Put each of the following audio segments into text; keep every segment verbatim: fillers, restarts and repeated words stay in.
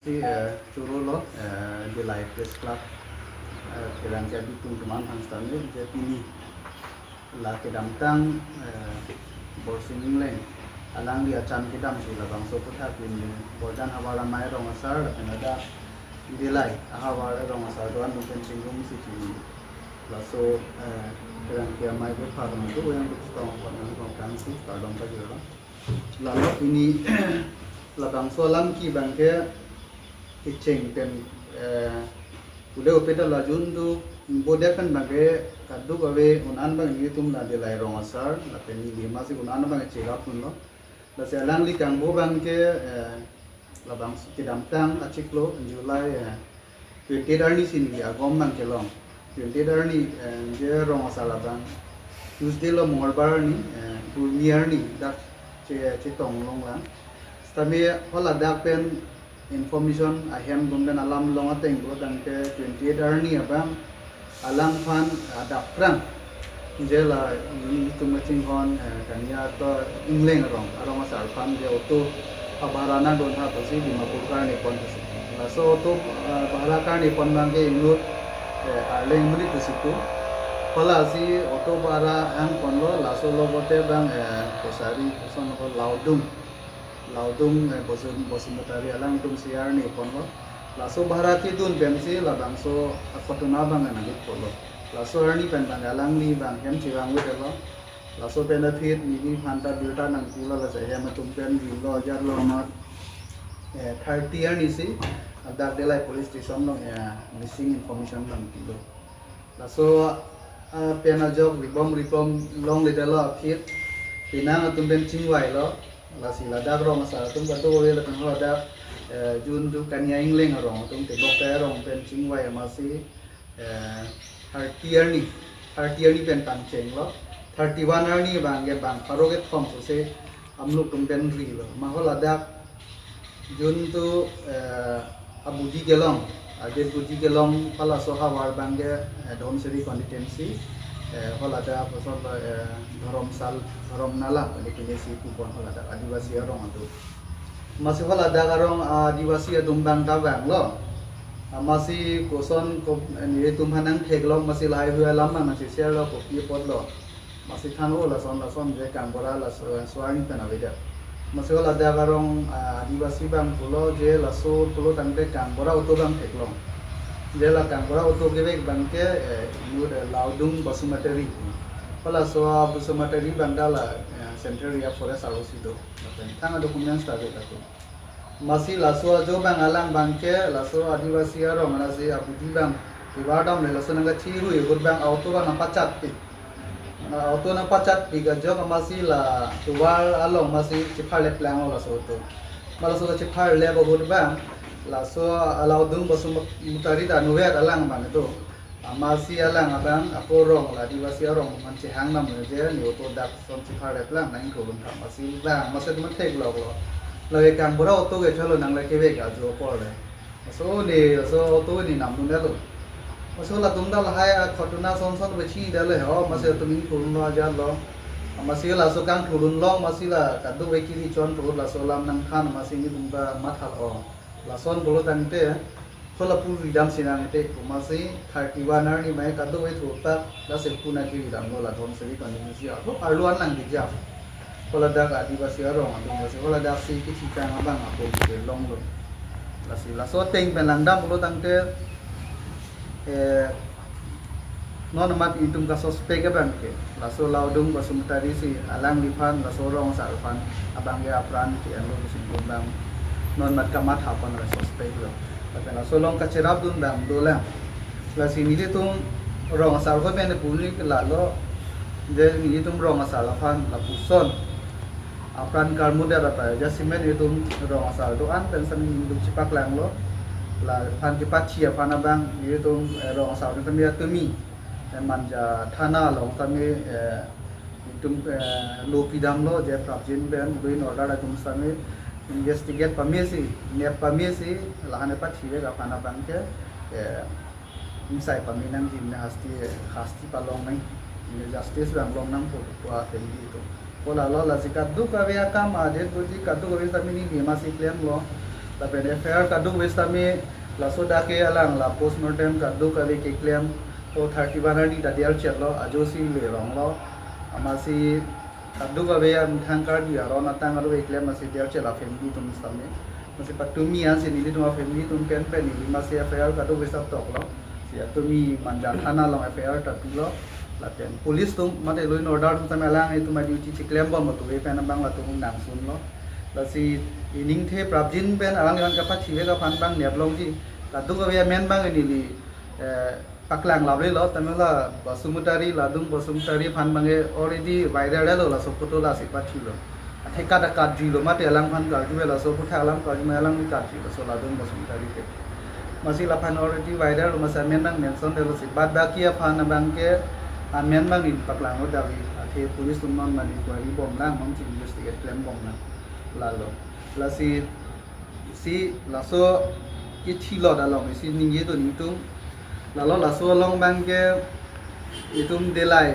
Eh, choro lo, eh, Dillai Press Club, eh, pherangke abitung atum aphan sitame, je pini la kedamtang, eh, Borsing Engleng alangli achan kedam si labangso aphuthak pini Borjan havar amei rong asar lapen ladak Dillai ahavar rong asar do-an atum pen chingrumsi pini. Laso, eh, pherangke amei bepha kama tu yang duk stong kot nang kong kang si kardom pajirlo. Lalo pini labangso alam ke abangke kecheng pen, eh, pule upeta lajun tu bodet pen abangke kadokave un-an abang nelitum la Dillai rong asar lapen neli amatsi un-an abang cherap dunlo. Lasi alangli kangbo abangke, eh, labangso kedamtang achiklo July, eh, twenty-eight arni si neli agom abang kelong. Twenty-eight arni, eh, je rong asar abang Tuesday lo, Mongolbar arni, eh, purni arni dak che chetong longlang. Sitame haladak pen information ahem atum pen alam long ateng do tangte twenty-eight arni abang alangphan adap prang. Je la nelitum kachinghon, eh, Kania to Engleng arong, arong asar aphan je auto abhara nangdun ha pusi Dimapur karne pon pusi. Laso auto, eh, bhara karne pon abangke inut, eh, Arleng monit pusi pu. Hala si auto bhara hang ponlo, laso logote abang, eh, kosari, koson ko Laudung. Laudung, eh, Bosu-, Basumatary alangtum si arni ponlo. Laso bhara kedun pensi labangso a-Khotona abang nangkok ponlo. Laso arni pen abang alangli abang hem chevang-et lo. Laso pen aphi neli aphan ta birta nangpulo, lasi hem atum pen rilo ajar lo amat, eh, thirty arni si ladak Dillai police station along, eh, missing information nangpilo. Laso, ah, pen ajok ribom ribom longledetlo aphi. Penang atum pen chingvailo. Lasi ladak rong asar atum kadokave lapen ladak, eh, jun tu Kania Engleng arong atum Tebok Tai arong pen chingvai amatsi, eh, thirty arni, thirty arni pen pangchenglo. Thirty-one arni abangke bang pharo kethom pusi amluk atum pen rilo. Ma haladak jun tu, eh, abuji kelong, adet buji kelong halaso ahavar abangke, eh, Dhansiri constituency, eh, haladak koson, eh, Dharamsal, Dharamnala constituency pu pon haladak Adivasi arong atum. Amatsi haladak arong Adivasi atum abang ta vanglo. Amatsi koson ko, eh, nelitum aphan nangtheklong, amatsi lahai hui alam abang nangsi share lo, kopi apotlo. Amatsi thanlo lason lason je gaonbura laso, eh, so-arni pen avedet. Amatsi haladak arong, ah, Adivasi abang pulo je laso pulo tangte gaonbura auto abang theklong. Je la gaonbura auto kevek abangke, eh, inut, eh, Laudung Basumatary. Halaso Basumatary abang ta la, eh, Central Reserve Forest arlo si do. Lapen thang a-documents ta ave latum. Amatsi laso ajo abang alang abangke laso Adivasi arong anatsi abudi abang kevardamle, laso nangkachihui ahut abang auto abang nangpachatpik. Auto nangpachatpik ajok amatsi la tovar along amatsi chepharleplanglo laso auto. Ma laso chepharlep ahut abang laso a Laudung Basumatary ta nuver alang abang do. Amatsi alang abang ako rong la Adivasi arong aphan chehang namlo je ne auto dak son chepharleplang, nang ingthulun tha. Amatsi abang, amatsi atum thekloklo. Lake gaonbura auto ke cholo, nang lake kevek ajo apor le. Aso ne, aso auto ne namdundetlo. Aso latum ta lahai a-Khotona son son bechidetlo ho, amatsi atum ingthulunlo ajarlo. Amatsi laso kangthulunlong amatsi la kadokave kiri chon pu laso alam nangthan amatsi nelitum ta mathalo. Lason pulo tangte, hala pu ridam si nangte, amatsi thirty-one arni mai kadokave thutak, lasi pu nangkiridamlo la Dhansiri constituency, ako arlo an nangkejap. Haladak Adivasi arong atum lasi haladak si kechitang abang ako kelonglo. Lasi laso ateng pen langdam pulo tangte, eh, non amat itum ka-suspect abangke laso Laudung Basumatary si, alangliphan laso rong asar aphan abangke apran ke-enlo pusi itum abang non amat kamatha pon la suspect lo. Lapen laso along kacherapdun abang dolang. Lasi nelitum rong asar ko pen puli ke lalo, je nelitum rong asar aphan lapuson apran karmuder ata, jasemet itum rong asar do-an pen sami nelitum chepaklanglo. Laphan kepathi aphan abang itum, eh, rong asar tame atumi, eh, Manja thana along tame, eh, itum, eh, lo pidamlo je prapjin pen law and order atum sami investigate pamesi, nep pamesi, lahan pathivek aphan abangke, eh, ingsai pame nangji, ne hasti, hasti palong nang, ne justice abang long nangpo pu ateng di itum. Pu lalo lasi kadokave akam adet buji kadokave sami neli amatsi klemlo. Lapen F I R kadokave sitame laso dak ke alang la postmortem kadokave keklem, o thirty-one arni ta derchetlo, ajo si le ronglo. Amatsi kadokave amethang Karbi aron atang aro keklem amatsi derchet la family atum sitame. Amatsi patumi ansi nelitum a-family atum pen pen neli amatsi F I R kadokave stop toklo. Si atumi Manja thana along F I R ta pilo. Lapen police atum mate law and order atum tame alanglitum a-duty chiklem bom atuve pen abang latum nangsunlo. Lasi iningthe prapjin pen alangliphan kapathive aphan abang neplongji. Kadokave amen abang neli, eh, paklang lavrelo, tame la Basumatary, Ladung Basumatary aphan abang ke already viral lo laso photo, lasi pathilo. Athe kada katjuilo mate alangphan karju laso aputhak alam karju ma alang katjuilo, laso Ladung Basumatary ke. Amatsi laphan already viral lo, amatsi amen abang mention detlo si, bad baki aphan abang ke amen abang neli paklang lo davi. Athe police atum non mani inquiry bomlang, non si investigate klem bomlang. Lalo. Lasi isi laso kethilot along isi ningje do nelitum. Lalo laso along abang ke itum delai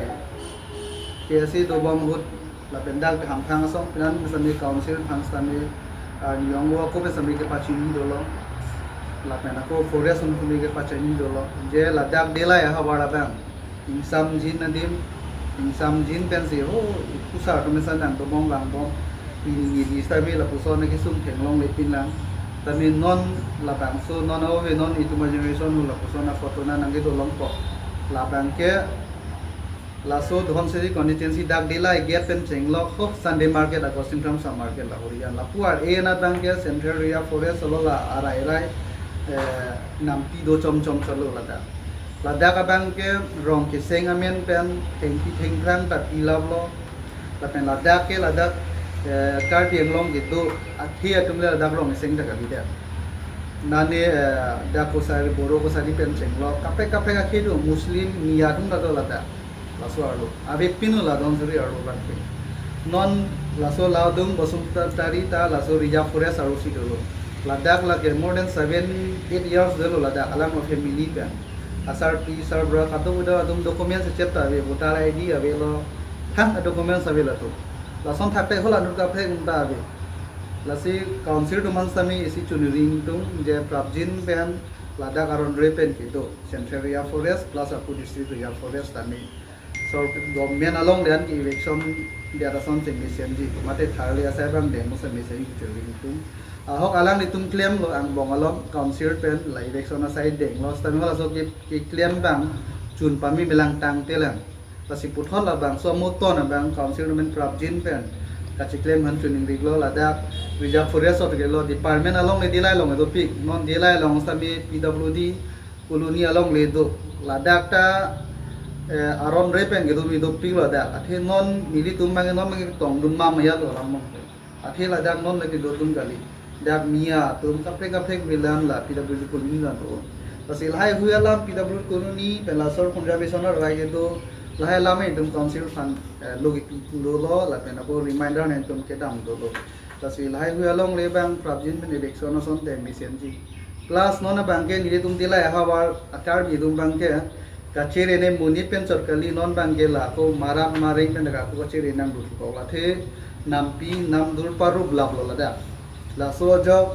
K S A dobom ahut lapen dak hamphang asong pinan pen sitame council aphan sitame, ah, niyong ako pen sitame kepachini dolo. Lapen ako forest atum sitame kepachini dolo. Je ladak delai ahavar abang ingsamjin adim, ingsamjin pensi, oh, ikusar atum pen si nangdobom vangbom. Pini neli sitame lapuson akesung theklongle pinlang. Tame non labangso non ave non itum a-generation lapuson a-photo na nangkedolongpo. Labang ke laso Dhansiri constituency dak delai gate pen chenglok ho Sunday market, Agustin Kramsa market, Lahorijan. Lapu ar-e anat abang ke Central Reserve Forest alo, la arai rai, eh, nampi do chom chom salo ladak. Ladak abang ke rong keseng amen pen thengpi thengphrang ta pilaplo. Lapen ladak ke ladak, eh, Karbi Anglong kedo akhei atum le ladak rong keseng ta kalidet. Nane, eh, dak Kosari, Boro Kosari pen chenglok. Kaprek kaprek akhei do, Muslim, Miya atum ta do ladak. Laso arlo. Avepinlo la Dhansiri arlo abang ke. Non laso Ladung Basumatary ta laso Reserve Forest arlo si dolo. Ladak lake more than seven, eight years dolo ladak, alang a-family pen. Asarpi sarbura kadokave atum documents chep ta ave, voter I D avelo, thang documents ave latum. Lason thakte hala nur kaprek atum ta ave. Lasi council atum aphan sitame isi choningri ingtung je prapjin pen ladak aron re pen kedo Central Reserve Forest plus Apu District Reserve Forest tame sor government along le an ke eviction dia ason si mesenji, mate tharle asai abang deng mo si mesenji choningri ingtung. Ahok alanglitum klemlo angbong along council pen la eviction asai denglo, sitame laso ke, keklem abang chun pame melang tangtelang. Lasi puthot labangso amoton abang council amen prapjin pen kachiklem aphan choningrilo, ladak Reserve Forest ot kelo, department along le delai along dopik, non delai along sitame P W D colony along le do. Ladak ta, eh, aron re pen kedo mi dopiklo ladak. Athe non nelitum abang non abang tongdun ma maya lo lam abang. Athe ladak non lake dodun kali. Dak Miya atum kaprek kaprek milan la P W D colony la do. Lasi lahaihui alam P W D colony pen laso conservation arai kedo, lahai alam itum council aphan, eh, logi pi pulo lo, lapen ako reminder nangtum kedam dolo. Lasi lahaihui along le abang prapjin pen eviction ason te mesenji. Plus non abang ke nelitum delai ahavar a-Karbi atum abang ke kachere ne monit pen chot kali, non abang ke la ako marat maring pen ako kachere nangdukok, athe nampi namdur parup laplo ladak. Laso ajok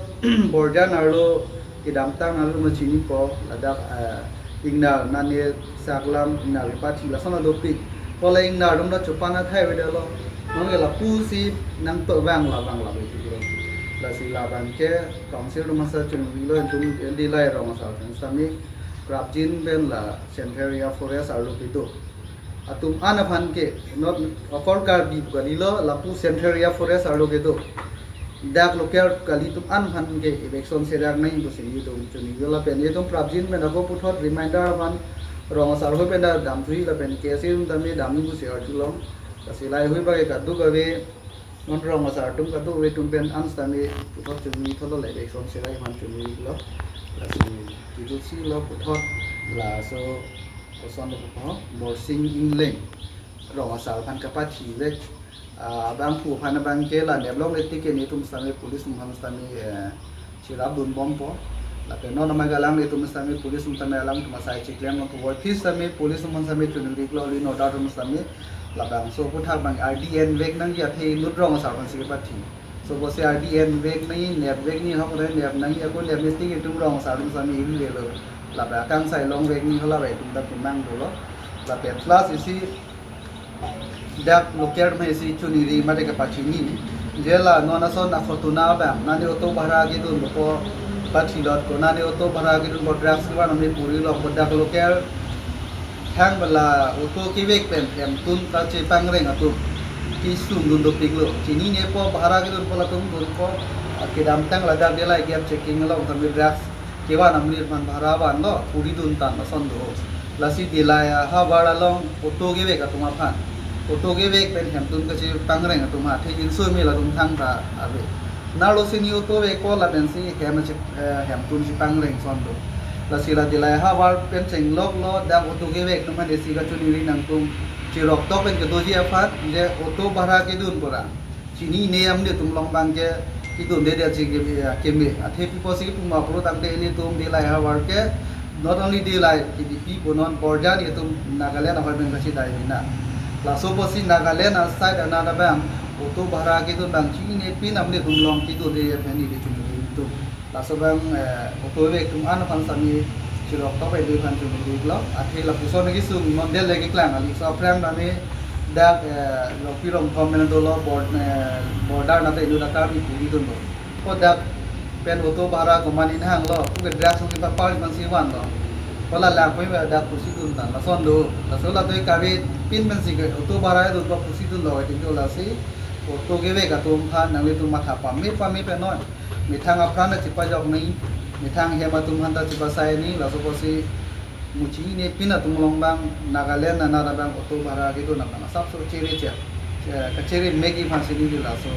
Borjan arlo kedamtang arlo ma chinipo ladak, eh, ingnar nane saklam ingnar kepathi lason adopik. Hala ingnar atum ta chopan athai avedetlo. Non ke lapusi nangto abang la abang la avedetlo. Lasi labang ke council atum aphan si choningrilo, itum delai rong asar aphan sitame prapjin pen la Central Reserve Forest arlo kedo atum an aphan ke, not okor Karbi pu kalilo, lapu Central Reserve Forest arlo kedo dak local kali atum an aphan ke eviction serak nangji pusi nelitum choningrilo, lapen nelitum prapjin pen ako puthot reminder aphan rong asar ho pen ta damthuji lapen K S A atum tame damji pusi arjulong. Lasi lahaihui abang ke kadokave non rong asar atum kadokave atum pen an sitame puthot choningri thotlo, la eviction serak aphan choningrilo. Lasi kejutsi lo puthot laso koson lo puthot Borsing Engleng rong asar aphan kapathi vek, ah, abangphu aphan abang ke la neplongle tik ke nelitum sitame police atum aphan sitame, eh, cherapdun bompo. Lapen non amai galang nelitum sitame police atum tame alangtum asai chiklem bompo. Aphi sitame police atum aphan sitame choningrilo, law and order atum sitame labangso aputhak abang R D N vek nangji, athe inut rong asar aphan si kepathi. Laso apotsi R D M vek nangji, nep vek nangji, ahok nangji, nep nangji, ako nep nangji, itum rong asar atum sami iri lelo. Lapen akangsai longvek nangji, hala bai itum ta kemang dolo. Lapen plus isi dak local atum isi chuningri mate kapachini. Je la non ason a-Fortuner abang, nani auto bhara kedun po, pathilot ko, nani auto bhara kedun po, drugs kevan amni puri longpo, dak local thang bala auto kevek pen hemtun kachepangreng atum kesung dun dopiklo. Chinine po, bhara kedun po, latum dunpo. Kedamtang ladak Dillai gap checking along tame drugs kevan amni aphan bhara vanlo, puri dun tang ason do. Lasi Dillai ahavar along auto kevek atum aphan, auto kevek pen hemtun kachepangreng atum athe inso me latum thangta ave. Nalo sini auto vekpo lapensi hem achi, eh, hemtun chepangreng ason do. Lasi la Dillai ahavar pen chengloklo, dak auto kevek atum aphan isi kachuningri nangtum, chirok tok pen kedoji aphan, je auto bhara kedun pura chinine amni atum along abang ke kedunde dia ji ke, eh, keme. Athe pi apotsi puma pulo tangte ilitum Dillai ahavar ke, not only Dillai, K D P punon, Borjan itum Nagaland ahoi pen kachidai bina. Laso apotsi Nagaland aside anat abang auto bhara kedun abang chinine pin amni atum along kedunde aphan ili chuningri itum. Laso abang, eh, auto kevek atum an aphan sami chirok tok pen dui aphan chuningri lo. Athe lapuson kesung non Dillai keklang kali. So aphrang tame dak, eh, Rongpi Rongthom pen dolo bor-, eh, border anat inut akar mi puri dunlo. Ko dak pen auto bhara komat nangji hanglo, ko ke drugs nangkepapar aphansi vanlo. Ko la lang pen dak pusi dun tang, lason do. Laso la doi kave pin pensi ke auto bhara dunpo, pusi dunlo, itum ke lasi auto kevek atum aphan nanglitum matha pame pame pen non. Methang apran ta chepajok nangji, methang hem atum aphan ta chepasai nangji, laso apotsi muchine pin atum along abang, Nagaland anat abang auto bhara kedun abang asapso chere che, che, kachere megi aphansi neli laso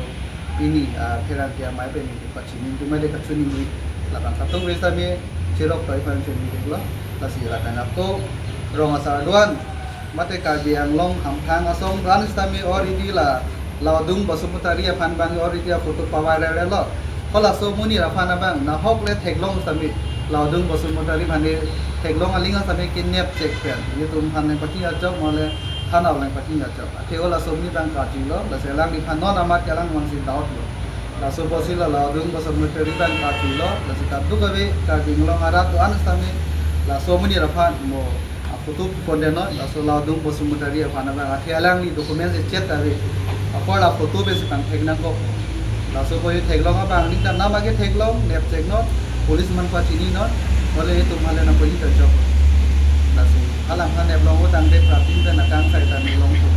pini, ah, pherangke amei pen neli pachini, itum mate kachuningri, labang katong resa me chirok tok aphan chuningri lo. Lasi lapen ako rong asar do-an mate Karbi Anglong Hamphang asong ran sitame already la Laodung Basumatary aphan abang already a-photo paviral lo. Ko laso amonit aphan abang nahok le theklong sitame, Laodung Basumatary aphan le theklong aling sitame kenep chek pen, itum aphan nangpachini ajok, mole thana nangpachini ajok. Athe o laso amonit abang karjulo, lasi alangliphan non amat ke alang vangsi doubt lo. Laso apotsi la Laodung Basumatary abang karjulo, lasi kadokave Karbi Anglong arat do-an sitame laso amonit aphan mo a-photo pon de non, laso Laodung Basumatary aphan abang, athe alangli documents echet ave. Apor la photo pensi pangthek nangkok. Laso apotsi theklong abang, ningkan nama ke theklong, nep chek non, police aphan pachini non, mole itum aphan le nangpachini ajok. Lasi alang aphan nep longpo tangte Prabjin pen akangsai ta nep longpo.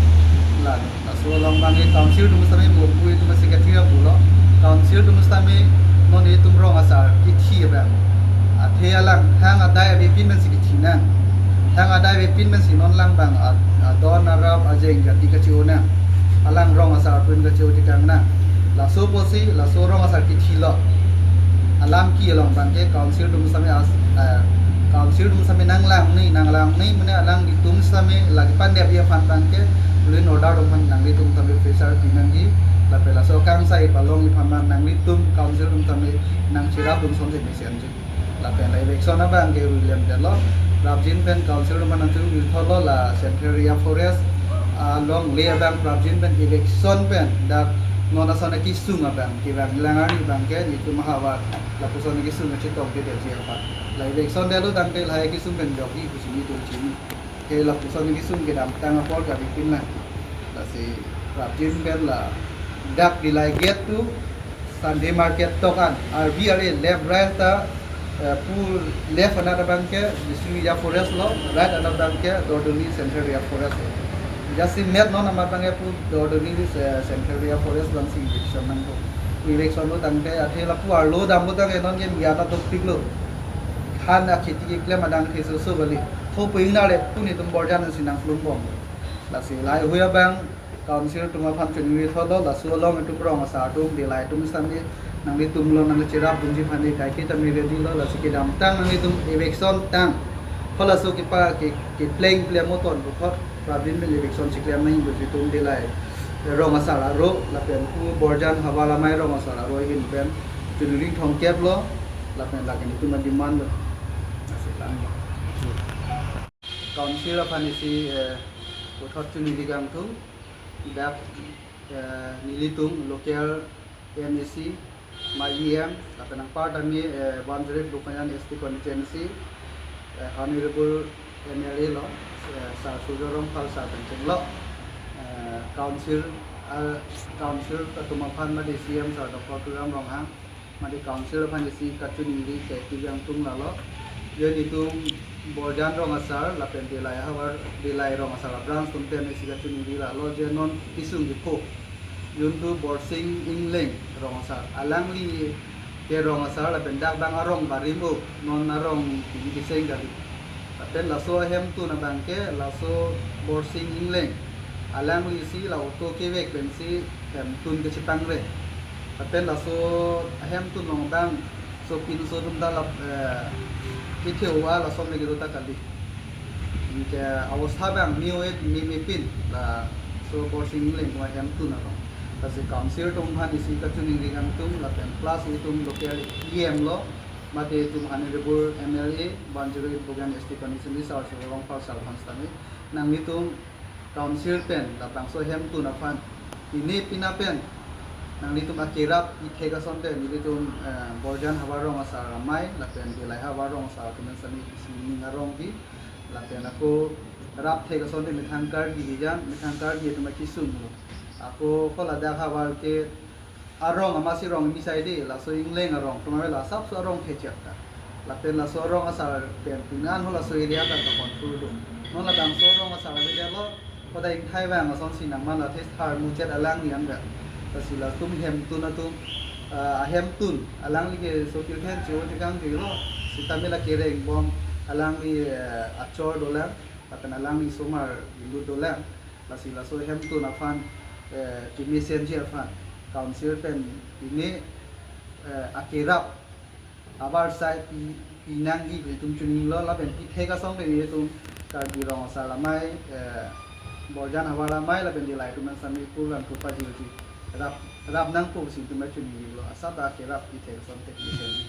La laso along abang e council atum sitame mo pu itum secretary apulo. Council atum sitame non itum rong asar kithi abang, athe alang thang adai avepin pensi kithi nang. Thang adai avepin pensi non alang abang a, adon arap ajeng jati kache-o nang. Alang rong asar pen kache-o tekang nang. Laso apotsi laso rong asar kithilo. Alam ke along abang ke council atum sitame as, eh, council atum sitame nanglang nangji, nanglang nangji mane alanglitum sitame lagi pandepi aphan abang ke law and order atum aphan nanglitum sitame pressure pi nangji, lapen laso akangsai palongji aphan abang nanglitum council atum sitame nangcherap dun son se mesen ji. Lapen la eviction abang ke ruilem detlo, Prabjin pen council atum aphan nangchuru ithotlo la Central Area Forest alongle abang Prabjin pen eviction pen dak non ason akesung abang kevang lang arni abang ke itum ahavar lapuson akesung chetong ke detji aphan. La eviction detlo tangte lahai akesung pen jokji pusi nelitum chini. Ke lapuson akesung kedamtang apor kavepin lang. Lasi Prabjin pen la dak Dillai gate to Sunday market tok an, R B R A left right ta, eh, pu left anat abang ke District Area Forest lo, right anat abang ke Dordoni Central Area Forest lo. Jasemet non amat abang ke pu Dordoni, eh, Central Area Forest abangsi eviction nangpo. Eviction lo tangte athe lapu arlo dampo tangte non ke mi-an ta dopiklo. Han akheti keklem adang thesoso kali. Tho pu ingnar le pu nelitum Borjan si nangplum bom. Lasi lahai hui abang council atum aphan chuningri ithotlo, laso along itum rong asar atum, Dillai atum sitame nanglitum along nangcherap dunji aphan ke kaiketa me ready lo, lasi kedamtang nanglitum eviction tang. Ko laso kepa ke, kepleng pleng mo ton puthot Prabjin pen eviction cheklem nangji pusi itum Dillai rong asar aro lapen pu Borjan havar amei rong asar aro ahin pen chuningri thomkep lo, lapen lake nelitum ademand lo. Lasi tanglo. Council aphan isi, eh, puthot chuningri kangtung. Dak, eh, nelitum local M A C, my E M, lapen anparta mi, eh, one zero eight Bokajan S T constituency, eh, Honorable M L A lo, eh, Sir Surjya Rongphar Sir pen chenglo, eh, Council, ah, Council atum aphan mate C M Sir Doctor Tuliram Ronghang, mate Council aphan isi kachiningri ke kevang atum lalo. Je nelitum Borjan rong asar, lapen Dillai havar, Dillai rong asar abranch atum pen isi kachiningri lalo, je non kesung kepho, jun tu Borsing Engleng rong asar. Alangli ke rong asar, lapen dak bang arong barim o, non arong pini keseng kali. Lapen laso ahemtun abang ke, laso Borsing Engleng, alangli si la auto kevek pensi hemtun kachepangre. Lapen laso ahemtun along bang sopinso atum ta lap, eh, kethe-o-a lason le kedo ta kali. Anke awostha bang me-o-et me mepin laso Borsing Engleng atum ahemtun along. Lasi Council atum aphan isi kachiningri kangtung, lapen plus itum local E M lo, mate itum Honorable M L A, one zero eight Bokajan S T constituency Sir Surjya Rongphar Sir aphan sitame, nanglitum Council pen labangso ahemtun aphan pine pina pen nanglitum akerap ithek asonte nelitum, eh, Borjan havar rong asar amei lapen Dillai havar rong asar atum pen sitame isi ning arong di, lapen ako rap thek asonte methang Karbi hijan, methang Karbi atum akesung lo. Ako ko ladak havar ke arong amatsi rong imi saide, laso Engleng arong atum ave, la asapso arong thechak ta. Lapen laso arong asar pen pini an ho laso area ta control do. Non labangso arong asar ave lo, koda ingthai vang asonsi nangman la thes thar muchet alangli an ga. Lasi latum hemtun atum, ah, ahemtun, alangli ke sokil then che-o chekang chelo, sitame la kereng bom, alangli, eh, achor dolang, lapen alangli asomar inut dolang. Lasi laso ahemtun aphan, eh, kemesen ji aphan Council pen pine, eh, akerap avarsai pi, pinangji pu itum chinilo, lapen pithek asonte itum Karbi rong asar amei, eh, Borjan havar amei lapen Dillai atum pen sitame pulang tu pajirji rap, rap nangpo pusi itum chinilo, asap ta akerap pithek asonte kemesen ji.